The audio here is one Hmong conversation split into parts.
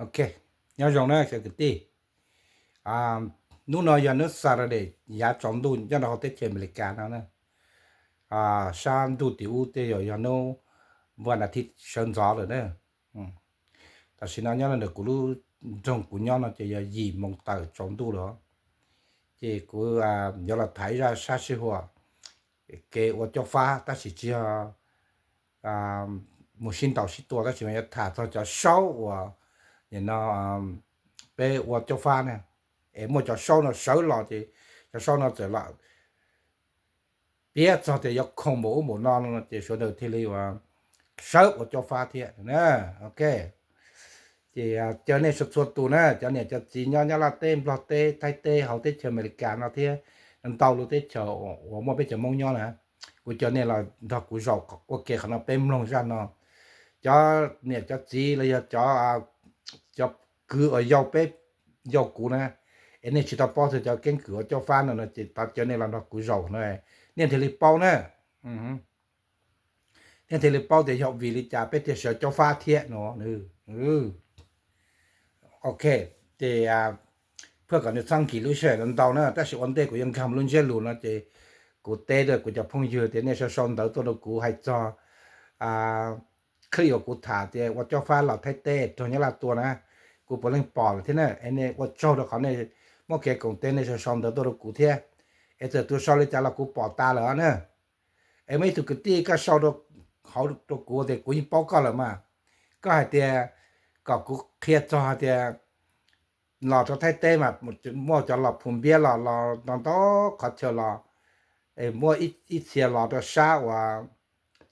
Ok, nyob zoo na cov kwv tij. Hnub no yog hnub Saturday yav tsaus ntuj nyob rau hauv teb chaws Amelikas no na. Sab ntuj tim ub tej zaum yog hnub vas as thiv sawv ntxov lawm na. Tam sim no nyob rau ntawm kuv lub nroog kuv nyob no ces yog yim moos tawm tsaus ntuj lawm. Ces kuv yuav los tham ib zaj sab sij huam kev ua cov fab tab sis tsis yog mus sib ntaus sib tua tab sis mas yuav tham txog cov saub uas nim no peb ua cov fab na, es muaj cov saub no sawv los ces cov saub no txawm los piav txog tias yuav khoom npaum ub npaum no no ces sawv daws thiaj li uas sawv ua cov fab thiab na. Ok, ces caw nej txhua txhua tus na, cov niam cov txiv nyob Nyab Laj teb, Nplog teb, Thaib teb, hauv teb chaws Amelikas no thiab ntau lub teb chaws uas muaj peb cov Hmoob nyob na, kuv caw nej los nrog kuv zaum ua ke qhov no peb mloog zaj no. Cov niam cov txiv los yog cov, cov kwv uas yau peb, yau kuv na, es nej tsis tau paub txog cov keeb kwm ua cov fab no no ces thov caw nej los nrog kuv zaum no, nej thiaj li paub na. Nej thiaj li paub tias yog vim li cas peb thiaj sawv cov fab thiab no. Ok, ces phuaj kom nws txhob nkim lub sij hawm ntau na, tab sis ua ntej kuv yuav nkag mus lub ntsiab lus no ces kuv teb rau kuv cov phooj ywg tias nej sau sau ntawv tuaj rau kuv hais txog clip uas kuv tham tias ua cov fab los Thaib teb raug Nyab Laj tua na, kuv puav leej pom lawm thiab na. Es nej ua tsaug rau qhov nej muab kev koom tes nej sau sau ntawv tuaj rau kuv thiab. Es txawm tus sau li cas los kuv pom tas lawm na. Es muaj ib tug kwv tij koj sau hauv rau kuv tias kuv yeej paub koj lawm mas, koj hais tias kom kuv qhia txog hais tias los rau Thaib teb mas muaj cov los phum npiab los los ntau ntau qhov chaw los, es muaj ib txhia los rau sab uas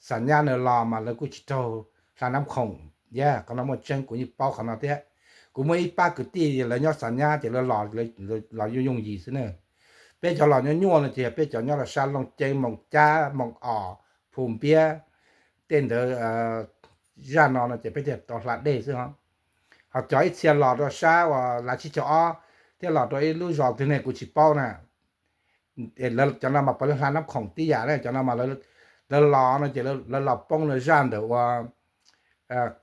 Xam Nyab na los mas lawv kuj tsis raug hla Nab Khoom. Yog qhov no muaj tseeb, kuv yeej paub qhov no thiab. Kuv muaj ib pab kwv tij lawv nyob Xam Nyab ces lawv los, los yooj yooj yim xwb na. Peb cov los nyuaj nyuaj no ces yog peb cov nyob rau sab Looj Ceeb, Moos Cab, Moos Os, Phum Npiab, tej ntawd, zaj no no ces peb thiaj tau hla dej xwb os. Ho cov ib txhia los rau sab uas Lav Tsib Caug Ob thiab los rau ib lub zos twg ne kuv tsis paub na. Cov no mas puav leej hla Nab Khoom tib yam na, cov no mas lawv los no ces lawv los poob rau zaj ntawm uas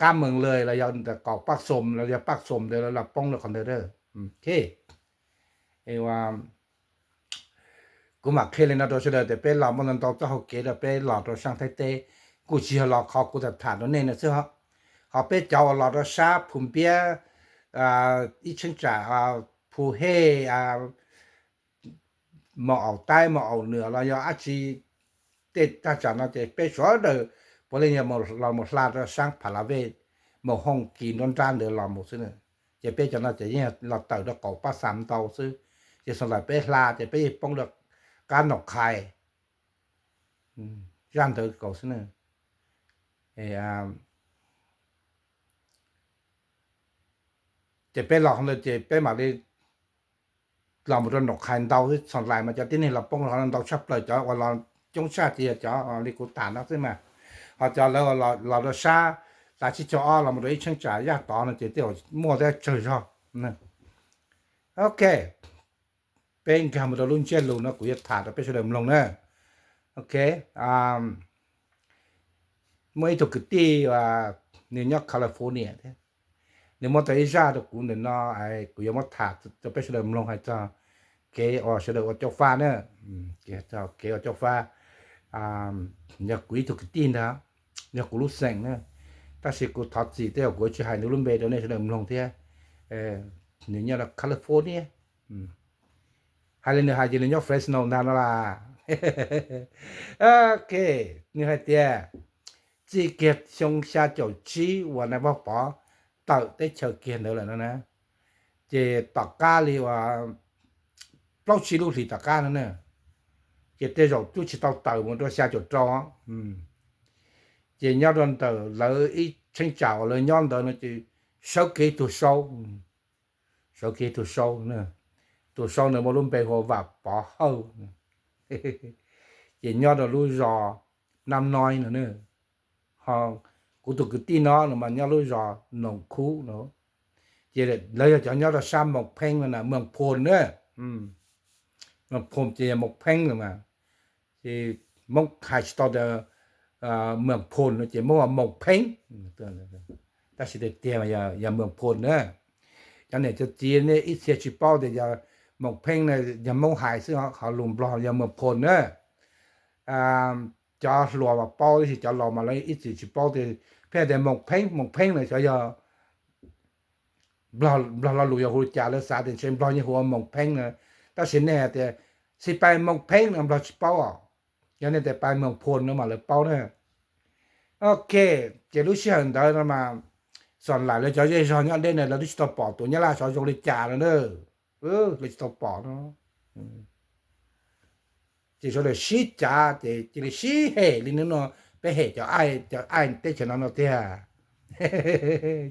Qab Mees Lawm los yog ntawm qaum Paj Xoom los yog Paj Xoom ntawd lawv los poob rau qhov ntawd. Kuv mam qhia li no rau sawv daws tias peb los muaj ntau ntau txoj hau kev rau peb los rau sab Thaib teb, kuj tsis yog los qhov kuv tham tham rau nej no xwb os. Ho peb cov uas los rau sab Phum Npiab, Ib Tsheeb Tsam, Phu Hej, Moos Aum Taib, Moos Aum Nwm los yog dab tsi, tej thaj tsam no ces peb sawv daws puav leej yog los mus hla rau sab Pha La Vej, Moos Hooj Kis nruab nrab ntawd los mus xwb na. Ces peb cov no ces yeej los tawm rau qaum Paj Xas ntau xwb, ces xav lawm peb hla ces peb yeej poob rau qab Nom Qhais, zaj ntawd kaus xwb na. Ces peb los ntawd ces peb mam li los mus rau Nom Qhais ntau xwb, txhos hlais mas cov tib neeg los poob rau qhov no ntau tshaj plaws, cov uas los coob tshaj ces yog cov li kuv tham no xwb mas. Ho cov lawv los rau sab Lav Tsib Caug Ob los mus rau Ib Tsheeb Tsam Yaj Tod no ces tej zaum muaj thiab tsawg zog. Ok, peb nkag mus rau lub ntsiab lus no kuv yuav tham rau peb sawv daws mloog na. Ok, muaj ib tug kwv tij, nws nyob California thiab, nws muab tau ib zaj rau kuv ntawm no, kuv yuav muab tham rau peb sawv daws mloog hais txog kev uas sawv daws ua caub fab na. Kev ua caub fab, yog kuv ib tug kwv tij ntag, yog kuv lub xeem na, tab sis kuv thov txim tej zaum kuv tsis hais nws lub npe rau nej sawv daws mloog thiab. Nws nyob rau California. Hais li nws hais ces nws nyob Fresno ntag no las. Ok, nws hais tias txij kiag xyoo xya caum tsib uas nais Vaj Pov tawm teb chaws kiag ntawd lawm no na, ces tom qab li uas plaub tsib lub hlis tom qab no na, ces tej zaum twb tsis tau tawm mus rau xya caum rau. Ces nyob rau ntawm lawv Ib Tsheeb Tsam uas lawv nyob ntawd no ces sawv kiag tus saub, sawv kiag tus saub, tus saub ntawd muaj lub npe hu ua Vam Pov Hawj, ces nyob rau lub zos Nab Noib no na. Ho kuv tus kwv tij no no mas nyob lub zos Noom Khub no, ces lawv yog cov nyob rau sab Moos Pheeb no na, Moos Phoo na. Moos Phoo ces yog Moos Pheeb no mas, ces Hmoob hais tsis tau tias Moos Phoo no ces Hmoob ua Moos Pheeb. Tab sis tiag tiag yog Moos Phoo na. Cov niam cov txiv nej ib txhia tsis paub tias yog Moos Pheeb no, yog Hmoob hais xwb, ho lus Nplog yog Moos Phoo na. Cov hluas mas paub, tab sis cov laus mas lawv ib txwm tsis paub tias, pheej tias Moos Pheeb, Moos Pheeb no xyov yog Nplog lo lus yog hu li cas, lawv xav tias ntshe Nplog yeej hu ua Moos Pheeb no. Tab sis nej hais tias, xij pais Moos Pheeb no Nplog tsis paub os. Yog nej tias pais Moos Phoo no mas lawv paub na. Ok, ces lub sij hawm ntawd no mas Xom Laim lawv cov zej zog nyob deb na lawv twb tsis tau pom tus Nyab Laj sov zoo li cas no na. Lawv tsis tau pom no. Ces sawv daws sib cav ces cia li sib hem li hnub no peb hem cov aib teb chaws no no tiag.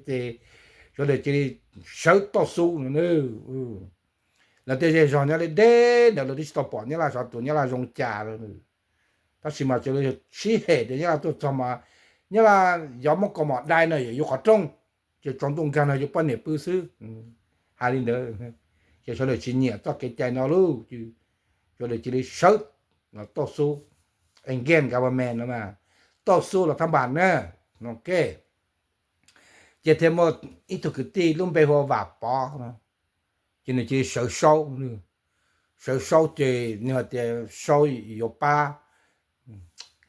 Ces sawv daws cia li sawv toj xub no. Lawv tej zej zog nyob deb deb ntawd lawv twb tsis tau pom Nyab Laj sov, tus Nyab Laj zoo cas lawm. Tab sis mas sawv daws sib hem tias Nyab Laj tuaj txog mas Nyab Laj yuav muab kaus mom dai no yuav yuav qhov rooj, ces tsaus ntuj nkag no yuav poj niam pw xwb. Hais li ntawd, ces sawv daws tsis nyiam txoj kev cai no lauj. Sawv daws cia li sawv los toj xub, against government no mas, toj xub los thab npas na. Ok, ces thiaj muaj ib tug kwv tij lub npe hu ua Vam Pov no, ces nws cia li sawv saub, sawv saub ces nws hais tias saub yuav pab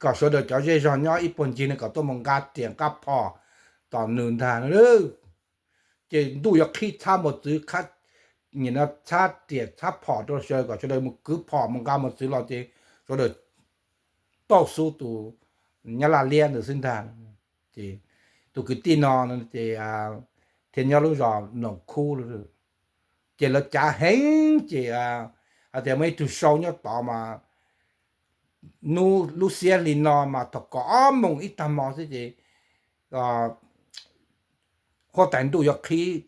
kom sawv daws cov zej zog nyob ib puag ncig no kom tuaj mus nqa riam nqa phom tom nws ntag no. Ces ntuj yuav qhib txhab mos txwv, nim no txhab riam txhab phom rau sawv daws kom sawv daws mus kwv phom mus nqa mos txwv los ces sawv daws toj xub tus Nyab Laj liab ntawd xwb ntag. Ces tus kwv tij no ces thiaj nyob lub zos Noom Khub. Ces lawv cav heev ces hais tias muaj ib tug sau nyob tod mas hnub lub xiab hli no mas thaum kaum ob moos ib tag hmo xwb ces huab tais ntuj yuav qhib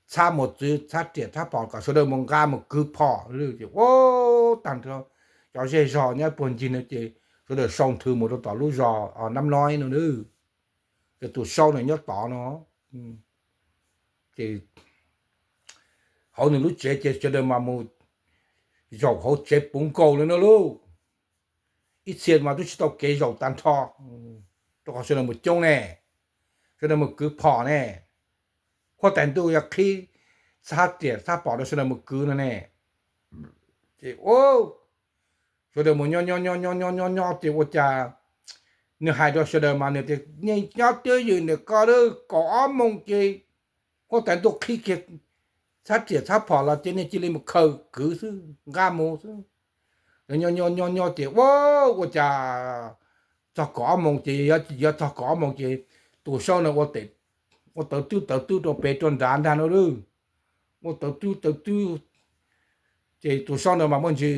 txhab mos txwv txhab riam txhab phom kom sawv daws mus nqa mus kwv phom. Ces ua tag nrho cov zej zog nyob puag ncig no ces sawv daws sau nthwv mus rau tom lub zos Nab Noib no. Ces tus sau no nyob tod no, ces hauv nws lub tsev ces sawv daws mas mus zaum hauv tsev puv nkaus li no lauj. Ib txhia mas twb tsis tau kev zaum tag nrho, rau qhov sawv daws mus coob ne, sawv daws mus kwv phom ne, huab tais ntuj yog qhib txhab riam txhab phom rau sawv daws mus kwv no ne. Ces sawv daws mus nyob nyob nyob nyob nyob nyob nyob ces ua cas nws hais rau sawv daws mas nws tias nej nyob twj ywm ntawm ko, kaum ob moos ces huab tais ntuj qhib kiag txhab riam txhab phom los ces nej cia li mus khaws kwv xwb, nqa mus xwb. Nyob nyob nyob nyob ces ua, ua cas txog kaum ob moos ces, yuav txog kaum ob moos ces tus sau no ua tawv twb tawv twb rau pem rau nrad ntag no lauj. Ua tawv twb tawv twb, ces tus sau no mas muaj ntsis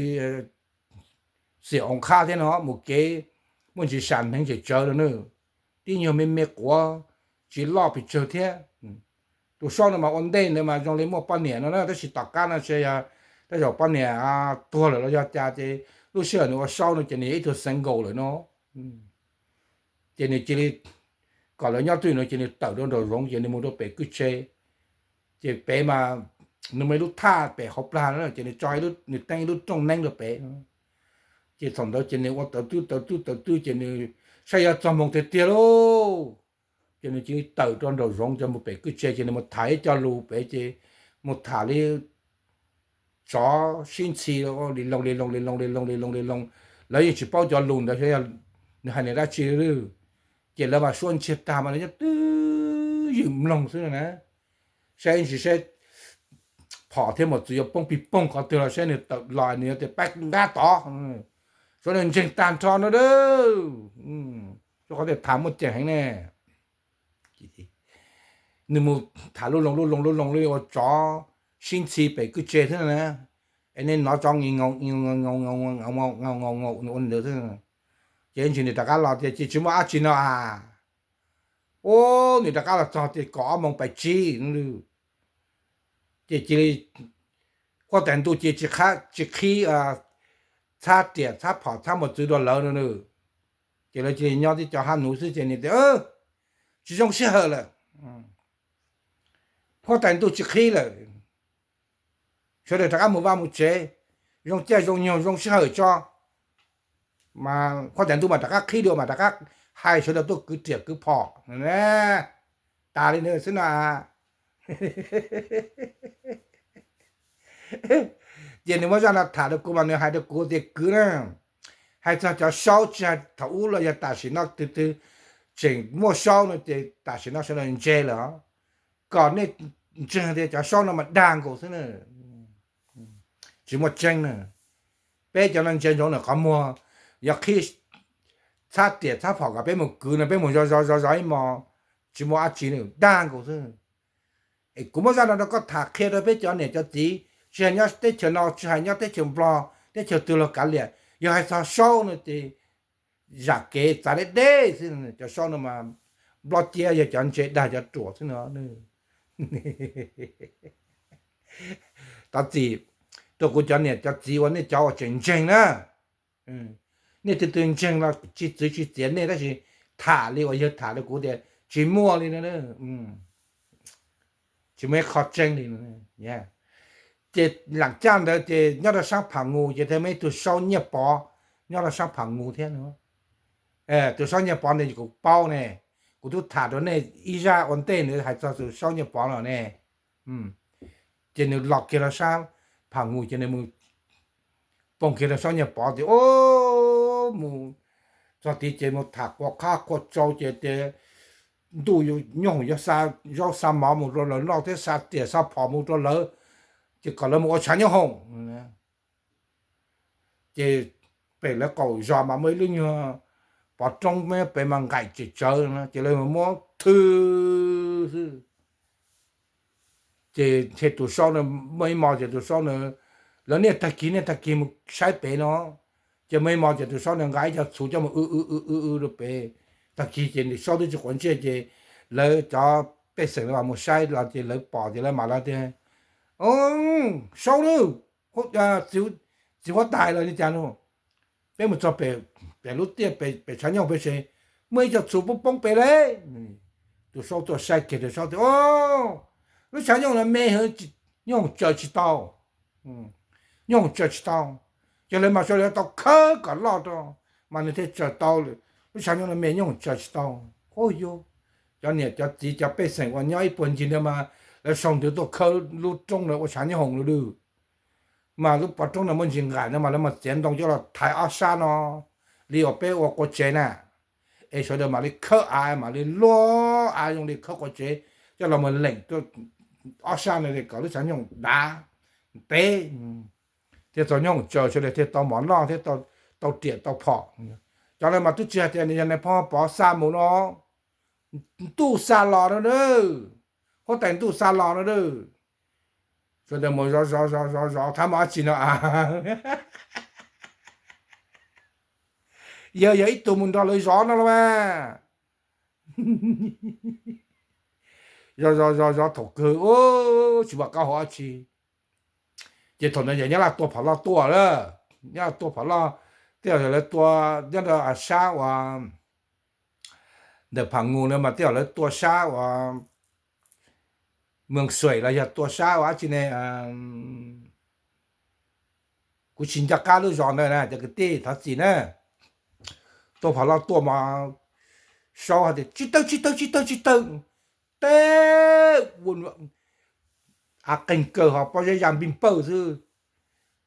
xiam oo qhab thiab no, mus kev muaj ntsis sam hneev tsem tsawv no na, tib nyuag me me quav tsis loj pes tsawg thiab. Tus sau no mas ua ntej ntawd mas zoo li muaj poj niam no na, tab sis tom qab no ntshe yog tej zaum poj niam tuag lawm los yog cas ces lub sij hawm nws ua sau no ces nws yog ib tug single lawm no. Ces nws cia li kom lawv nyob twj ywm no ces nws tawm rau nraum zoov ces nws mus rau pem kwj tse. Ces pem mas nws muaj ib lub thaj pem hauv plag no ces nws tso, nws teeb ib lub rooj neeb rau pem. Ces thaum ntawd ces nws ua tawv twb tawv twb tawv twb ces nws saib yuav txog moos tiag tiag lauj. Ces nws cia li tawm rau nraum zoov ces mus pem kwj tse ces nws mus tham ib co lus pem ces mus tham li tsov sib ntxhi li loo li loo li loo li loo li loo li loo. Lawv yeej tsis paub cov lus ntawd xyov nws hais nws dab tsi li. Ces lawv mas suab ntsiag tag mas lawv nyob twj ywm mloog xwb na. Saib ntsis saib phom thiab mos txwv yuav poob pig poog qhov twg los saib nws tawm los nws yuav tias pab nqa tod. Suav nws ntseeg tag nrho no. Suav qhov tias tham muaj ceem heev ne. Nws mus tham lub loo lub loo lub loo li ua tsov sib ntxhi pem kwj tse xwb na. Es nej nov tsov ngi ngau ua ntawd xwb. Ces ntsis nws rov qab los tias ces tsis muaj dab tsi no a. Ub, nws rov qab los txog tias kaum ob moos pais tsib. Ces cia li huab tais ntuj ces tsis qhib txhab riam txhab phom txhab mos txwv rau lawv no. Ces lawv cia li nyob tib co hab nuv xwb ces nws tias tsis zoo sij hawm lawm. Huab tais ntuj tsis qhib lawm, sawv daws rov qab mus vaj mus tsev, zoo caij zoo nyoog zoo sij hawm tso. Mas huab tais ntuj mas rov qab qhib dua mas rov qab hais sawv daws tuaj kwv riam kwv phom. tham li ntawd xwb no. Ces nws muab zaj no tham rau kuv mas nws hais rau kuv tias kwv na, hais txog cov saub tsis hais thaum ub los yog tam sim no tus twg tseem muaj saub no ces tam sim no sawv daws ntse lawm, kom nej ntseeg tias cov saub no mas dag nkaus xwb na, tsis muaj tseeb na. Peb cov no ntsia ntsoov ntawm qhov muag, yog qhib txhab riam txhab phom kom peb mus kwv no peb mus zov zov zov zov ib hmos, tsis muaj dab tsi na, dag nkaus xwb. Es kuv muab zaj no rau koj tham qhia rau peb cov niam cov txiv, tsis hais nyob teb chaws no tsis hais nyob teb chaws Nplog teb chaws twg los kav liam, yog hais txog saub no ces zam kev txav deb deb xwb, cov saub no mas nplob ciab yog cov ntse dag cov ruam xwb no. Thov txim rau kuv cov niam cov txiv uas nej cov uas tseem ntseeg na, nej twg twg ntseeg los tsis txwv tsis txiav nej tab sis tham li uas yawg tham rau kuv tias tsis muaj li no, tsis muaj ib qho tseeb li. Ces lam caj ntawd ces nyob rau sab Pham Nus ces thiaj muaj ib tug saub Nyiaj Pov nyob rau sab Pham Nus thiab. Tus saub Nyiaj Pov ntawd kuv paub ne, kuv twb tham rau nej ib zaj ua ntej nws hais txog tus saub Nyiaj Pov no ne. Ces nws los kiag rau sab Pham Nus ces nws mus poob kiag rau saub Nyiaj Pov tias, o, mus txog tid ces mus tham quas qhab quas tsau ces tias ntuj nyooj hoom yuav xa zaub xa mov mus rau lawv noj thiab xa riam xa phom mus rau lawv, ces kom lawv mus ua tshav nyooj hoom. Ces pem lawv qaum zos mas muaj ib lub nyuag pov roob pem mas nqaim tsem tsawv no ces lawv muab thwb xwb. Ces ntshe tus saub na, muaj ib hmo ces tus saub na, lawv niaj tag kis niaj tag kis mus saib pem no, ces muaj ib hmo ces tus saub na nqa ib co txhuv coj mus w w w w w rau pem. Tag kis ces saub twb tsis quav ntsej ces lawv cov pej xeem los mus saib los ces lawv pom ces lawv mam li tias, saub na, txiv huab tais los li cas no, peb mus txog pem lub tiaj pem tshav nyooj pem ces muaj ib co txhuv poob poob pem li. Tus saub tuaj saib kiag tus saub tias, o, lub tshav nyooj no me heev, nyooj hoom tsaws tsis tau, nyooj hoom tsaws tsis tau. Ces lawv mas sawv daws tau khawb kom loj rau mas nws thiaj tsaws tau. Lub tshav nyooj no me nyooj hoom tsaws tsis tau. Ub yug, cov niam cov txiv cov pej xeem uas nyob ib puag ncig ntawd mas lawv sau ntawv tuaj khawb lub roob ntawd ua tshav nyooj hoom lawm. Mas lub pov roob no muaj ntsis nqaim no mas lawv mas txiav ntoo coj los thaiv ob sab no li uas peb ua quav tsev na. Es sawv daws mam li khawb av, mam li luaj av zoo li khawb quav tsev coj los mus leem ob sab no kom lub tshav nyooj dav ntev, thiaj txaus nyooj tsaws sawv daws thiaj tau mov noj thiab tau riam tau phom. Cov no mas twb tsis hais tias nws yog nais phoo Pov xa mus no, ntuj xa los no, huab tais ntuj xa los no. Sawv daws mus zov zov zov zov zov thab mos dab tsi no a, yog yog ib tug mus nrog lawv zov no los mas. Zov zov zov zov thaum kawg tsis pom qab hau dab tsi. Ces thaum ntawd ces Nyab Laj tua phom loj tuaj lawm, Nyab Laj tua phom loj, tej zaum lawv tua nyob rau sab uas ntawm Pham Nus na mas tej zaum lawv tua sab uas Mws Xuem los yog tua sab uas dab tsi ne, kuv tsis nco qab lub zos ntawd na cov kwv tij thov txim na. Tua phom loj tuaj mas saub hais tias tsis tawg tsis tawg tsis tawg tsis tawg, teb ua av qeeg kawg ho pob zeb ya npij npawj xwb,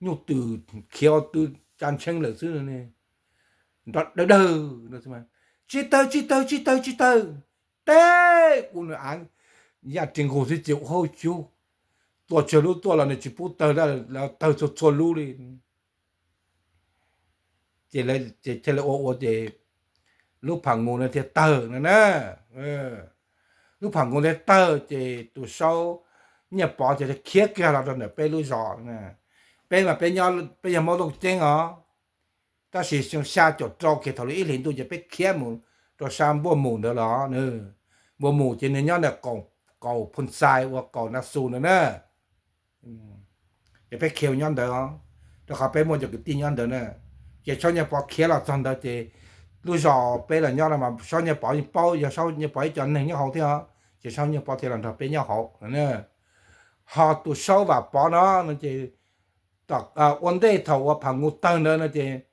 nyuj twm khiav ua tw tsa ntsheeb lawm xwb, nrov dawg dawg, tsis tawg tsis tawg tsis tawg tsis tawg, teb ua nws av ya ris nqug xwb ces ua hauj cub, tua tsawg lub tuaj los nws tsis pub tawg, tawg txhua txhua lub li. Ces thiaj li ua ua ces lub Pham Nus no thiaj tawg no na. Lub Pham Nus thiaj tawg ces tus saub Nyiaj Pov ces thiaj khiav kiag los rau ntawm peb lub zos. Peb mas peb yog Hmoob Looj Ceeb os, tab sis xyoo xya caum rau kiag thaum lub ib hlis ntuj ces peb khiav mus rau sab Npuaj Mus ntawd los. Npuaj Mus ces nws nyob ntawm kaum Phoos Xais uas kaum Na Xus ntawd na. Ces peb khiav nyob ntawd, rau qhov peb muaj cov kwv tij nyob ntawd na. Ces saub Nyiaj Pov khiav los txog ntawd ces lub zos peb los nyob no mas saub Nyiaj Pov yeej paub yog saub Nyiaj Pov ib co neeg nyob hauv thiab, ces saub Nyiaj Pov thiaj los nrog peb nyob hauv. Ho tus saub Vam Pov no no ces ua ntej thaum uas Pham Nus tawg ntawd no ces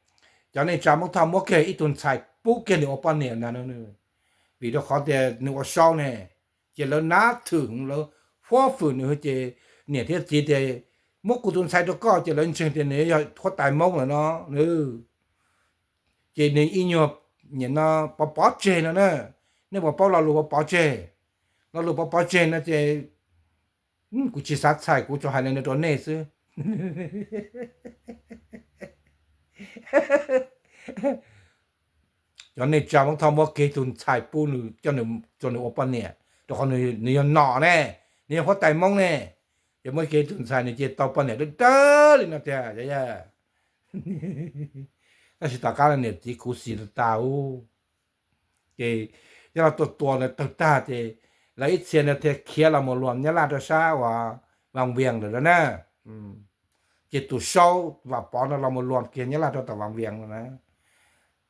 cov neej tsa Hmoob Thoj muab kiag ib tug ntxhais pub kiag nws ua poj niam ntag. Vim rau qhov tias nws ua saub ne, Ces lawv nab thwm lawv huab fwm nws ces niam thiab txiv tias muab kuv tus ntxhais rau koj ces lawv ntseeg tias nws yog huab tais Hmoob lawm no. Ces nws ib nyuag nim no pov pov tseg no na, nej puas paub lo lus pov pov tseg? Lo lus pov pov tseg no ces kuv tsis xav txhais, kuv tsuas hais li no rau nej xwb. Cov neej tsa Hmoob Thoj muab kiag tus ntxhais pub nws coj nws ua poj niam, rau qhov nws yog nom ne, nws yog huab tais Hmoob ne, ces muab kiag tus ntxhais nws cia tau poj niam dawb dawb li no tiag. Tab sis tom qab niam txiv khuv xim tas tas u. Ces yog los tua tua ntawd tawg tag ces lawv ib txhia ntawd thiaj khiav los mus luam Nyab Laj rau sab uas Vaj Vias lawm na. Ces tus Saub Vam Pov no los mus luam kiag Nyab Laj rau tom Vaj Vias lawm na.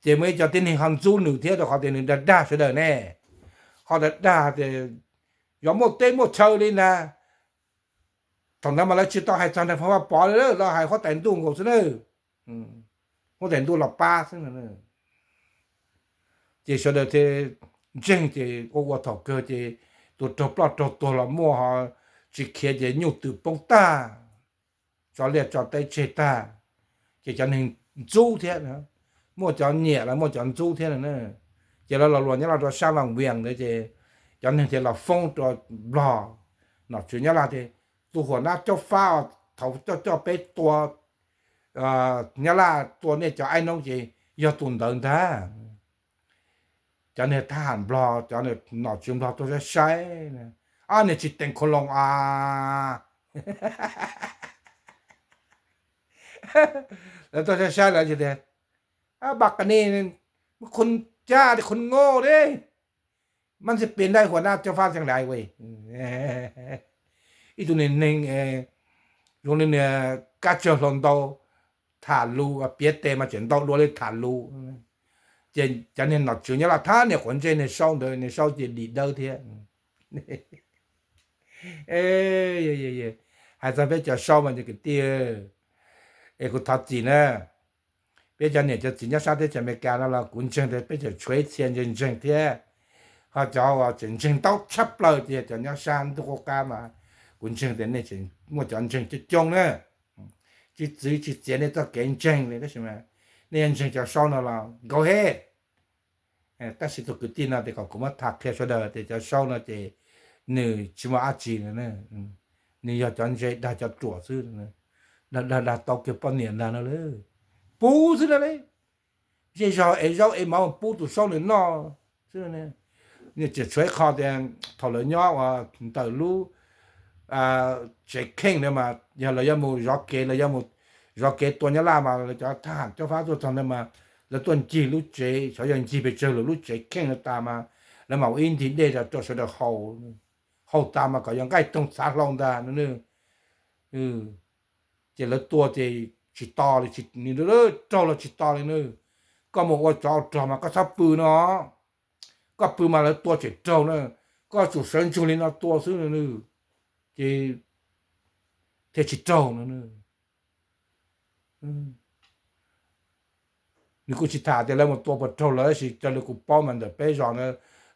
Ces muaj ib co tib neeg ho ntxub nws thiab rau qhov tias nws dag dag sawv daws ne, ho dag dag tias yuav muaj teb muaj chaw li ntag. Thaum ntawd mas lawv tsis tau hais txog nram Vaj Pov li, lawv hais huab tais ntuj nkaus xwb na, huab tais ntuj los pab xwb. Ces sawv daws thiaj ntseeg ces ua ua thaum kawg ces tus raug ploj raug tuag los muaj ho tsis khiav ces nyuj twm poob tag, tso liaj tso teb tseg tag, ces cov neeg ntxub thiab, muaj cov nyiam los muaj cov ntxub thiab na. Ces lawv los luam Nyab Laj rau sab Vaj Vias ntawd ces cov neeg thiaj los foob rau Nplog, nom tswv Nyab Laj tias tus huam nab Cob Fab thaum coj coj peb tua Nyab Laj tua nej cov aib noob ces yog tus ntawd ntag. Cov niag thab ham Nplog, cov nom tswv Nplog tuaj saib saib, ob niag tsis teem khuv loo a, lawv tuaj saib saib lawv tias, Baj Ka Ni, khuv cab khuv ngoo li, mab ntxi pis ntaj huam nab Cob Fab xeev Lais, ib tug niag neeg zoo li niag kab tsawg hluas ntau, tham lus piav tes mas tseem ntau dua li tham lus. Ces cov niag nom tswv Nyab Laj thab niam quav ntsej niag Saub ntawd, niag Saub ces dim dawb thiab. Hais txog peb cov Saub mas cov kwv tij, es kuv thov txim na, peb cov niam cov txiv nyob sab teb chaws Amelikas no los kuv ntseeg tias peb tseem tshuav ib txhia ntseeg ntseeg thiab, ho cov uas tseem ntseeg ntau tshaj plaws ces yog cov nyob sab ntuj qub qab mas kuv ntseeg tias nej tseem muaj cov ntseeg coob coob na. Tsis txwv tsis txiav nej txoj kev ntseeg li, tab sis mas nej yuav ntseeg cov Saub no los go ahead. Tab sis tus kwv tij no tias kom kuv muab tham qhia sawv daws tias cov Saub no ces nws tsis muaj dab tsi, nws yog cov ntse dag cov ruam xwb, dag dag dag tau kiag poj niam ntag no lawm, pub xwb na li. Zej zog ev zaub ev mov pub tus Saub nws noj xwb. Nws tseem tshuav ib qho tias thaum lawv nyob uas ntawm lub tsev kheej ntawd mas yog lawv yuav mus zov kev, lawv yuav mus zov kev tua Nyab Laj mas lawv cov thab ham Cob Fab tuaj txog ntawd mas lawv tuaj ncig lub tsev, xyov yog ncig pes tsawg lub tsev kheej no tas mas lawv mam ua ib ntig dej rau sawv daws haus, haus tas mas kom yog nqaij toog txhav hlau ntag no. Ces lawv tua ces tsis to li, raug los tsis to li na. Koj mus ua tsov ua rog mas koj txhob pw no, koj pw mas lawv tua tseem raug na, koj tsum sawv ntsug li no tua xwb no. Ces thiaj tsis raug no. Nws kuj tsis tham tias lawv mus tua puas raug lawv, tab sis raws li kuv paub mas ntawm peb zos na,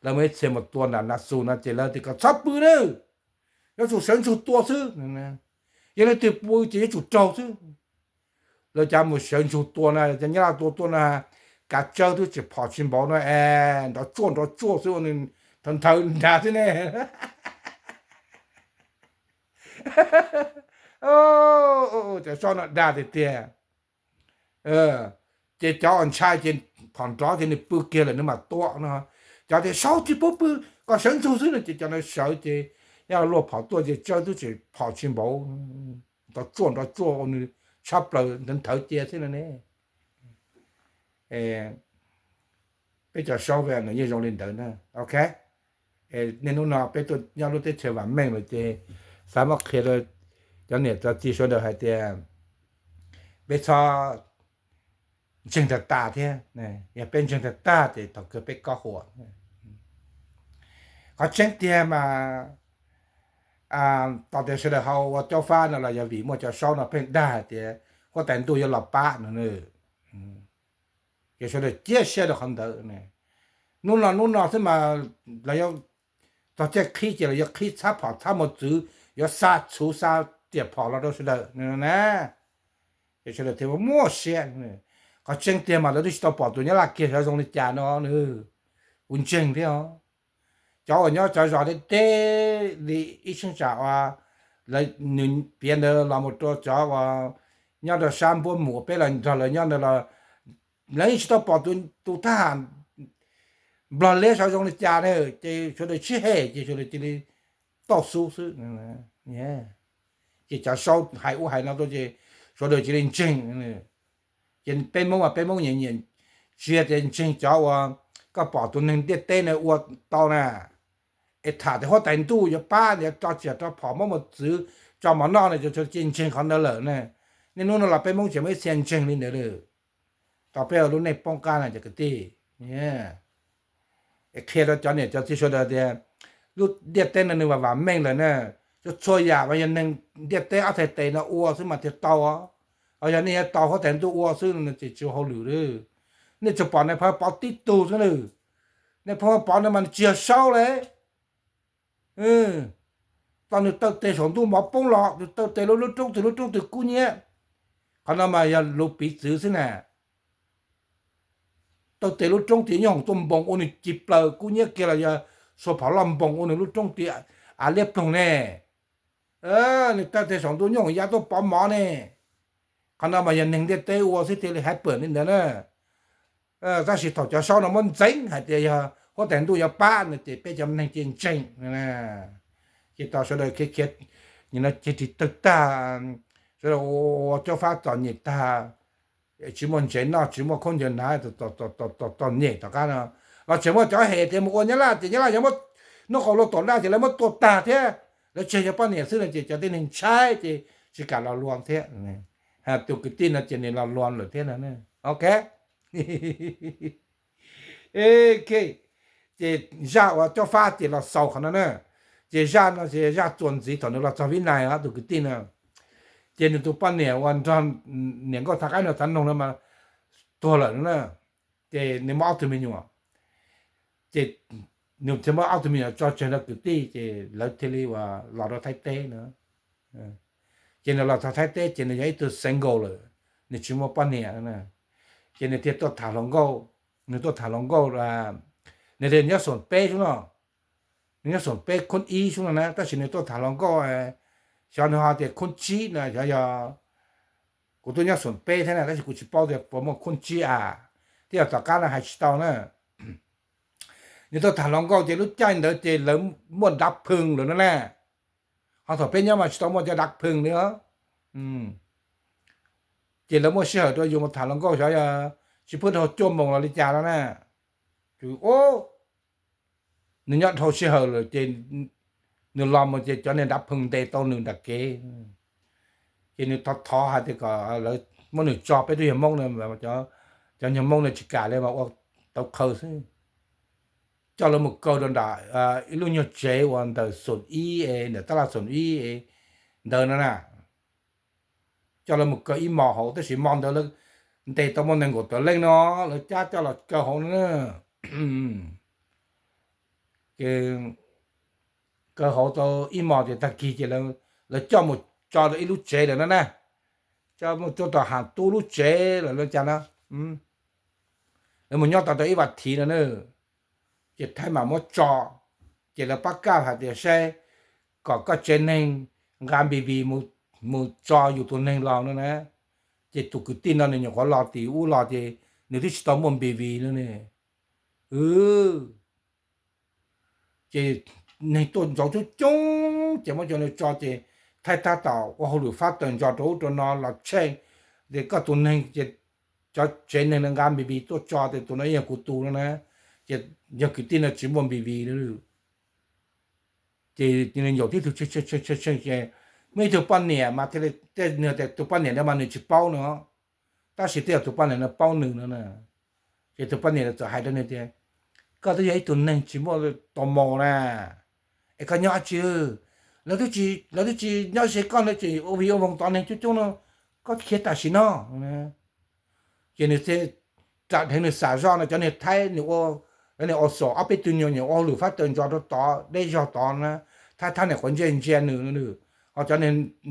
lawv muaj ib txhia mus tua nram Nas Xus no ces lawv tias kom txhob pw na, yuav tsum sawv ntsug tua xwb. Yog leej twg pw ces yuav tsum raug xwb. Lawv cav mus sawv ntsug tua na, cov Nyab Laj tua tuaj na, kav tsawb twb tsis phom tsis npaum no es nrov tsuaj nrov tsuaj xwb, nthawv nrad xwb ne. Cov Saub no dag tiag tiag. Ces cov uas ntshai ces phom nrov ces nws pw kiag lawm nws mam tua no. Cov tias Saub tsis pub pw, kom sawv ntsug xwb no ces cov no sawv ces Nyab Laj luaj phom tuaj ces tsawb twb tsis phom tsis npaum, nrov tsuaj nrov tsuaj ua nws tshab plaws nthawv cia xwb no ne. Peb cov Saub nws yeej zoo li ntawd na. Ok, niaj hnub no peb tuaj nyob lub teb chaws vam meej lawm ces xav muab qhia rau cov niam cov txiv sawv daws hais tias peb txhob ntseeg tag tas thiab. Yog peb ntseeg tag tag ces thaum kawg peb kob huam. Qhov tseeb tiag mas tos tias sawv daws ho ua Cob Fab no los yog vim muaj cov Saub no pheej dag hais tias huab tais ntuj yuav los pab no. Ces sawv daws cia siab rau qhov ntawd. Hnub no hnub no xwb mas lawv yuav Txog caij qhib ces los yuav qhib txhab phom txhab mos txwv, yuav xa txhuv xa riam phom los rau sawv daws na. Ces sawv daws thiaj muaj siab. Qhov tseeb tiag mas lawv twb tsis tau pom tus Nyab Laj kiag xyov zoo li cas no. Kuv ntseeg thiab os. Cov uas nyob cov zos deb deb li ib cheeb tsam uas lawv nws piav ntawd los mus rau cov uas nyob rau sab npuab mus peb los nrog lawv nyob ntawd los lawv yeej tsis tau pom tus thab ham nplog liab xyov zoo li cas na, ces sawv daws sib hem ces sawv daws cia li toj xub xwb. Ces cov sau hais ub hais no tuaj ces sawv daws cia li ntseeg. Ces peb Hmoob mas peb Hmoob nyiam nyiam ntsia tias ntseeg cov uas koj pom tus neeg ntiaj teb na ua tau na, es tham tias huab tais ntuj yuav pab, yuav tso riam tso phom muab mos txwv tso mov noj no, cia ntseeg qhov ntawd lawm na. Niaj hnub no los peb Hmoob tseem muaj ib txhia ntseeg li ntawd li. Tau peb ua lub neej poob qab na cov kwv tij. Es qhia rau cov niam cov txiv sawv daws tias lub ntiaj teb no nws vam vam meej lawm na. Txhua txhua yam mas yog neeg ntiaj teb ob txhais tes no ua xwb mas thiaj tau os. Ho yog nej yuav tau huab tais ntuj ua xwb no ces tsis ua hauj lwm li. Nej tsuas pom Nais Phoo Pov tib tug xwb na. Nais Phoo Pov no mas nws tsis yog saub li. Tau nws taw tes saum ntuj mov poob los, nws taw tes lub lub roob twg lub roob twg kub nyiab. Qhov no mas yog lus piv txwv xwb na. Taw tes lub roob twg nyooj hoom tuaj npoos ua nws ci plaws kub nyiab kiag los yog sua phom loj npoos ua nws lub roob twg av liab ploog ne. Nws taw tes saum ntuj nyooj hoom ya tuaj pov mov ne. Qhov no mas yog neeg ntiaj teb ua xwb thiaj li happen li ntawd na. Tab sis thaum cov saub no muab ntxeev hais tias yog huab tais ntuj yuav pab no ces peb cov neeg cia ntseeg. Ces tau sawv daws khiav khiav, nim no ceg ris tawg tag, sawv daws ua cob fab txom nyem tag, tsis muaj ntsev noj tsis muaj khaub ncaws hnav, txom nyem tom qab no los tseem muaj cov hem tias mus ua Nyab Laj ces Nyab Laj yog muab hnub qau luaj tom daj ces lawv muab tua tag thiab. Lawv tseg yog poj niam xwb no ces cov tib neeg ntshai ces tsis kam los luag thiab. Tus kwv tij no ces nws los luag lawm thiab no. Ok. Ok, ces zaj uas cob fab ces los xaus qhov no na. Ces zaj no ces zaj txuas ntxiv thaum nws los txog Vib Nais os tus kwv tij no. Ces nws tus poj niam uas nrog niam nkauj Thav Qaib no thav noog no mas tuag lawm no na. Ces nws muaj ob tug me nyuam, ces nws thiaj muab ob tug me nyuam tso tseg rau kwv tij ces lawv thiaj li uas los rau Thaib teb no. Ces nws los txog Thaib teb ces nws yog ib tug single lawm, nws tsis muaj poj niam no na. Ces nws thiaj tuaj tham hluas nkauj, nws tuaj tham hluas nkauj, nws tias nyob xoom peb xwb no, nws nyob xoom peb khoob ib xwb no na, tab sis nws tuaj tham hluas nkauj, xyov nws ho tias khoob tsib no, xyov yog kuv tuaj nyob xoom peb thiab na, tab sis kuv tsis paub tias puas muaj khoob tsib a, thiab yog tom qab no hais tsis tau na. Nws tuaj tham hluas nkauj ces lub caij ntawd ces lawv muaj dav pheej lawm no na. Ho thaum peb nyob mas tsis tau muaj cov dav pheej li os. Ces lawv muaj sij hawm rau yus mus tham hluas nkauj xyov yog tsis pub dhau cuaj moos los li cas no na. Nws nyob dhau sij hawm lawm ces nws los mus ces cov niag dav pheej ntes tau nws nram kev. Ces nws thov thov hais tias kom lawv muab nws tso, peb twb yog Hmoob no, cov nyuag Hmoob no tsis kam li mas ua tau qhaw xwb. Coj lawv mus kaw rau nram ib lub nyuag tsev uas ntawm xoom ib, ntawm tab laj xoom ib ntawd no na. Coj lawv mus kaw ib hmos hauv, tab sis hmo ntawd lawv ntes tau muaj nees nkaum tawm leej no, lawv cab coj los kaw hauv no na. Ces kaw hauv tau ib hmos ces tag kis ces lawv coj mus tso rau ib lub tsev lawm no na. Coj mus tso tom Ham Tub lub tsev lawm los cas no. Lawv mus nyob tau rau ib vas thiv no na. Ces Thaib mam muab tso, ces lawv pab kaj hais tias saib kom koj tsev neeg nqa npis vis mus tso yus tus neeg los no na. Ces tus kwv tij no nws nyuam qhuav los tim ub los ces nws twb tsis tau muaj npis vis no ne. Ces neeg tuaj ntxov coob coob ces muab cov nws tso ces Thaib tab tom ua hauj lwm fab taws ntso rau ub rau no los tsheej tias koj tus neeg ces cov tsev neeg nqa npis vis tuaj tso tias tus no ib yog kuv tus no na. Ces yog kwv tij no tsis muaj npis vis li. Ces nws ncaum tib tug tsheej tsheej tsheej tsheej ces muaj ib tug poj niam mas thiaj li, tej nws tias tus poj niam ntawd mas nws tsis paub no, tab sis twb yog tus poj niam no paub nws no na. Ces tus poj niam txawm hais rau nws tias, koj twb yog ib tug neeg tsis muaj tau mos na, es koj nyob dab tsi? Lawv twb tsis nyob ze koj no, tseem ua vig ua voos tod neeg coob coob no, koj khiav tam sim no. Ces nws thiaj ram dheev nws xam zoj no, cov niag Thaib nws ua Lawv nim ua xom ob peb tug nyuag nyuam ua hauj lwm fab taws ntsos rau tod deb zog tod na, thab thab nim quav ntsej ntsia nws, ho cov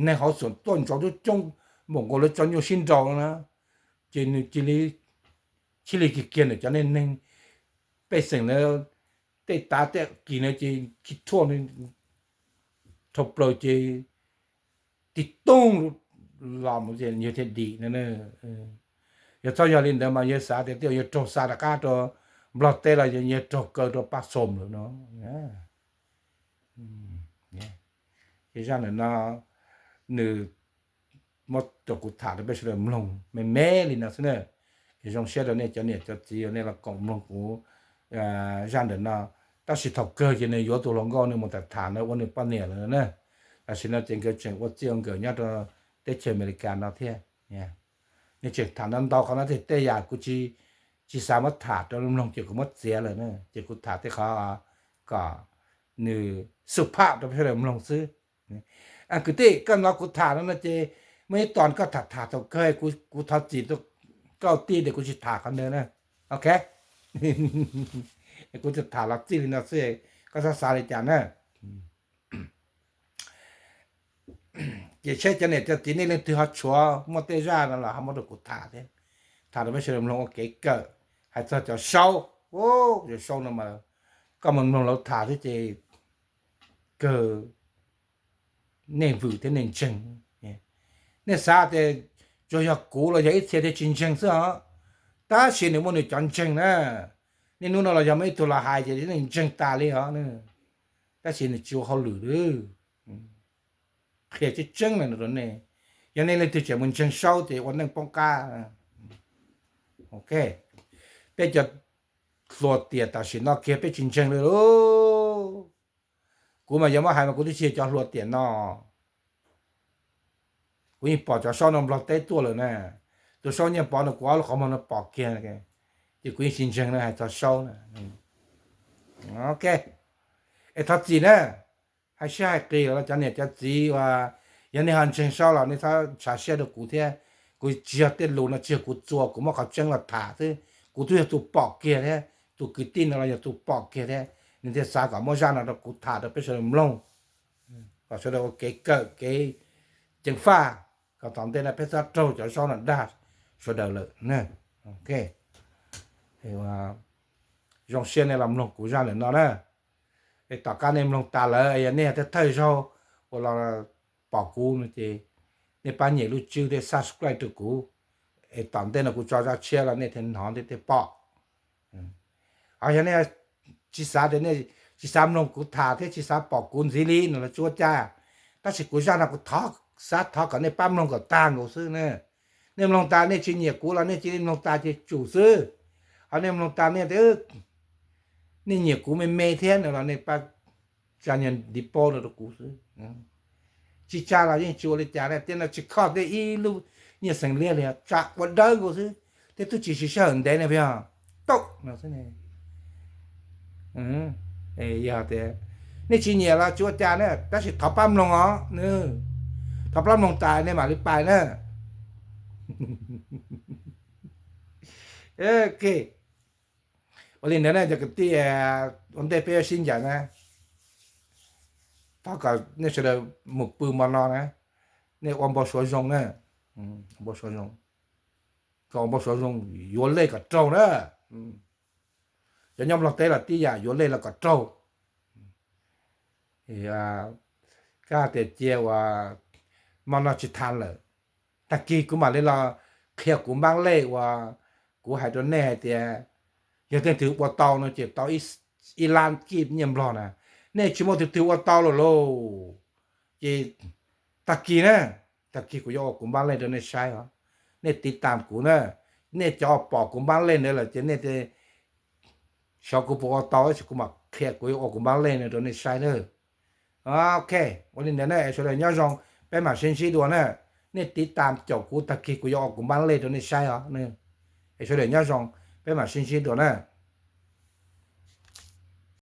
neeg hauv xom tuaj ntsos coob coob npaum nkaus lawv tso nyuj sib nraus na, ces nws cia li, cia li kiag kiag nws cov neeg pej xeem na, tej tav tej kis na ces kis thuaj dhau plaws ces tig tooj los mus ces yawg thiaj dim no. Yog txhob yog li ntawd mas yawg xav tias twb yog yawg raug xa rov qab rau Nplog teb los yog yawg raug kaw rau Paj Xoom lawm no. Ces zaj ntawm no nws muab rau kuv tham rau peb sawv daws mloog me me li no xwb na. Es zoo siab rau nej cov niam cov txiv uas nej los koom mloog kuv zaj ntawm no. Tab sis thaum kawg ces nws yuav tus hluas nkauj nws mus tham tham na ua nws poj niam lawm na. Tam sim no ces nkawd tseem ua txij ua nkawm nyob rau teb chaws Amelikas no thiab. Nws tseem tham ntau ntau qhov no thiab, tej yam kuv tsis, tsis xav muab tham rau mloog ces kuv muab txiav lawm na, ces kuv tham tej qhov kom nws xub phaj rau peb sawv daws mloog xwb. Kwv tij, koj hnov kuv tham no no ces muaj ib tog koj tham tham thaum kawg, kuv thov txim rau koj tij tias kuv tsis tham qhov ntawd na. Ok, kuv tsuas tham los txij li no xwb, koj txhob xav li cas na. Ces seb cov niam cov txiv nej leej twg ho tshuav muaj tej zaj no los ho muab rau kuv tham thiab, tham rau peb sawv daws mloog ua kev kawm. Hais txog cov saub, cov saub no mas koj mus mloog lawv tham thiab ces kawg nej vwm thiab nej ntseeg. Nej xav tias tsuas yog kuv los yog ib txhia thiaj tsis ntseeg xwb os, tab sis nws muaj nws cov ntseeg na. Niaj hnub no los yog muaj ib tug los hais ces nej ntseeg tas li os. Tab sis nws tsis ua hauj lwm li. Qhia tseeb tseeb li no rau nej, yog nej leej twg tseem mus ntseeg saub ces ua neej poob qab. Ok, peb cov hluas tiam tam sim no kiag peb tsis ntseeg li lauj. Kuv mas yog muab hais mas kuv twb tsis yog cov hluas tiam no. Kuv yeej pom cov saub no Nplog teb tuaj lawm na. Tus saub Nyiaj Pov no kuv ob lub qhov muag no pom kiag, ces kuv yeej tsis ntseeg no hais txog saub na. Ok, es thov txim na, hais siab hais qis los cov niam cov txiv uas yog nej ho ntseeg saub los nej txhob ntshav siab rau kuv thiab. Kuv tsis yog tej lus no tsis yog kuv txua, kuv muab qhov tseeb los tham xwb. Kuv twb yog tus pom kiag thiab, tus kwv tij no los yog tus pom kiag thiab, nws thiaj xav kom muab zaj no rau kuv tham rau peb sawv daws mloog, kom sawv daws ua kev kawm kev ceev faj, kom tom ntej no peb txhob raug cov saub no dag sawv daws lawm. Ok, zoo siab nej los mloog kuv zaj lawm no na. Es tom qab nej mloog tas lawm yog nej yog thawj zaug uas los pom kuv no ces nej pab nyem lub tswb thiab subscribe rau kuv, es tom ntej no kuv tso zaj tshiab los nej thiaj hnov thiab thiaj pom. Ho yog nej tsis xav tias nej tsis xav mloog kuv tham thiab tsis xav pom kuv ntxiv li no los tsis ua cas, tab sis kuv zaj no kuv xav thov kom nej pab mloog kom tag nkaus xwb na. Nej mloog tas nej tsis nyiam kuv los nej cia li mloog tas ces tsum xwb. Ho nej mloog tas nej tias nej nyiam kuv me me thiab no los nej pab tsa nyuag ntiv paub no rau kuv xwb. Tsis tsa los yeej tsis ua li cas na, tiam no tsis kho tej ib lub nyiaj xeem liab li, tsa ua dawb nkaus xwb, tej tub tsis siv sij hawm ntev ne, puas yog? Tau no xwb ne. Yog tias nej tsis nyiam los tsis ua cas na, tab sis thov pab mloog os, thov pab mloog tas nej mam li pais na. Ok, ua li ntawd na cov kwv tij, ua ntej peb yuav sib ncaim na, thov kom nej sawv daws mus pw mo no na, nej ua npau suav zoo na, npau suav zoo, kom ua npau suav zoo, yuav lej kom raug na. Cov nyob Nplog teb los tib yam, yuav lej los kom raug. Kab tias cia uas mo no tsis tham lawm, tag kis kuv mam li los qhia kuv npab lej uas kuv hais rau nej hais tias yog leej twg ua tau no ces tau ib lab kib nyiaj Nplog na. Nej tsis muaj tus twg ua tau lawm lauj. Ces tag kis na, tag kis kuv yuav ua kuv npab lej rau nej saib os. Nej tiv tam kuv na, nej cov pom kuv npab lej ntawd lawm ces nej xyov kuv puas ua tau, tab sis kuv mam qhia kuv yuav ua kuv npab lej no rau nej saib na. Ok, ua li ntawd na, sawv daws nyob zoo, peb mam sib ntsib dua na. Nej tiv tam caum kuv, tag kis kuv yuav ua kuv npab lej rau nej saib os. Es sawv daws nyob zoo, peb mam sib ntsib dua na.